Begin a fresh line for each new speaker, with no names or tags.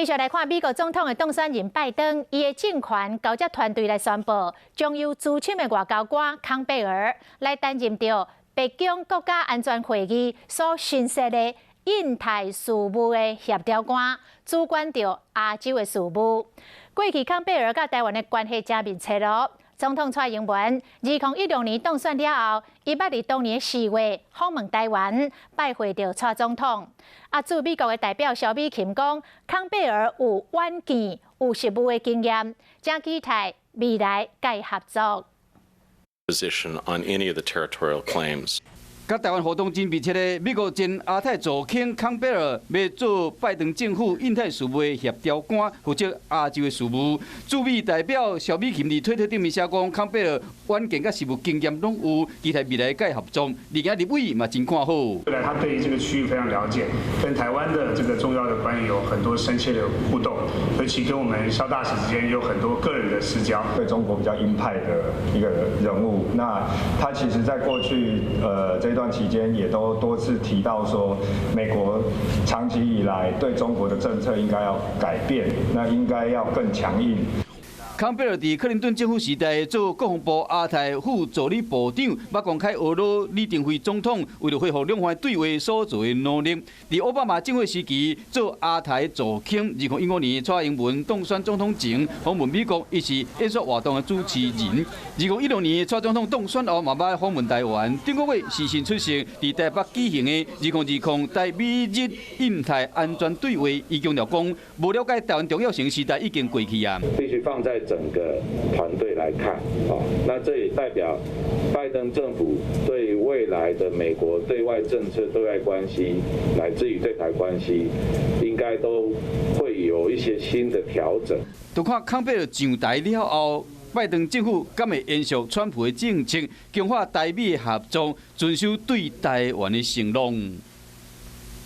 繼續來看美國總統的當選人拜登，伊的政權交接團隊來宣布，將由資深的外交官康貝爾來擔任著白宮國家安全會議所新設的印太事務的協調官，主管著亞洲的事務。過去康貝爾佮台灣的關係誠密切囉。總統蔡英文2016年當選了後，伊捌佇當年4月訪問台灣，拜會著蔡總統。啊，駐美國的代表蕭美琴講，康貝爾有遠見、有實務的經驗，誠期待未來共伊合作。
Position on any of the territorial claims.
佮台灣互動真密切的美國前亞太助卿康貝爾，欲做拜登政府印太事務的協調官，負責亞洲的事務。駐美代表蕭美琴佇推特頂面寫講，康貝爾遠見佮實務經驗攏有，期待未來共伊合作。而且立委嘛真看好。
未來他對於這個區域非常了解，跟台灣的這個重要的官員有很多深切的互動，尤其跟我們蕭大使之間有很多個人的私交。
對中國比較鷹派的一個人物，那他其實在過去這段期間也都多次提到說，美國長期以來對中國的政策應該要改變，那應該要更強硬。
康貝爾佇克林頓政府時代做國防部亞太副助理部長，捌公開呵咾李登輝總統為著恢復兩岸對話所做的努力。佇奧巴馬政府時期做亞太助卿，2015年蔡英文當選總統前訪問美國，伊是演說活動的主持人。2016年蔡總統當選後，嘛捌訪問台灣。頂個月視訊出席佇台北舉行的2020台美日印太安全對話，伊強調講，無了解台灣重要性時代已經過去啊。
必須放在整個團隊來看，哦，那這也代表拜登政府對未來的美國對外政策、對外關係，乃至於對台關係，應該都會有一些新的調整。
就看康貝爾上台了後，拜登政府敢會延續川普的政策，強化台美合作，遵守對台灣的承諾。